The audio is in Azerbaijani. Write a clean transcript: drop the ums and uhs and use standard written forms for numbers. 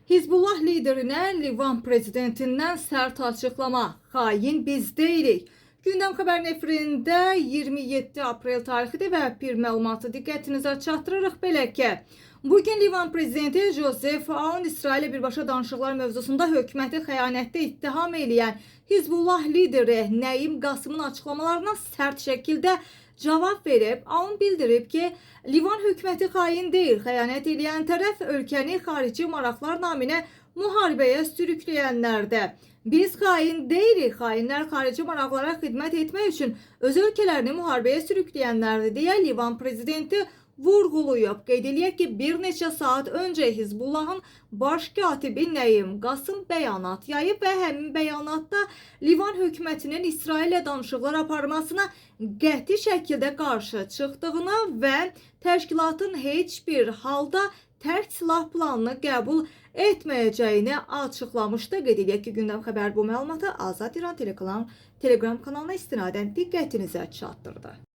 Hizbullah liderinə Livan prezidentindən sərt açıqlama. Xain biz deyilik. Gündəm xəbər efirində 27 aprel tarixidir və bir məlumatı diqqətinizə çatdırırıq belə ki, bugün Livan prezidenti Joseph Aoun İsraillə birbaşa danışıqlar mövzusunda hökuməti xəyanətdə ittiham eləyən Hizbullah lideri Nəim Qasımın açıqlamalarına sərt şəkildə cavab verib. Aoun bildirib ki, Livan hökuməti xain deyil, xəyanət eləyən tərəf ölkəni xarici maraqlar naminə müharibəyə sürükləyənlərdir. Biz xain deyilik, xainlər xarici maraqlara xidmət etmək üçün öz ölkələrini müharibəyə sürükləyənlərdir deyə Livan prezidenti vurğulayıb. Qeyd eləyək ki, bir neçə saat öncə Hizbullahın baş katibi Nəyim Qasım bəyanat yayıb və həmin bəyanatda Livan hökumətinin İsraillə danışıqlar aparmasına qəti şəkildə qarşı çıxdığını və təşkilatın heç bir halda tərk silah planını qəbul etməyəcəyini açıqlamışdı. Qeyd eləyək ki, Gündəm xəbər bu məlumatı Azad İran Telegram kanalına istinadən diqqətinizə çatdırdı.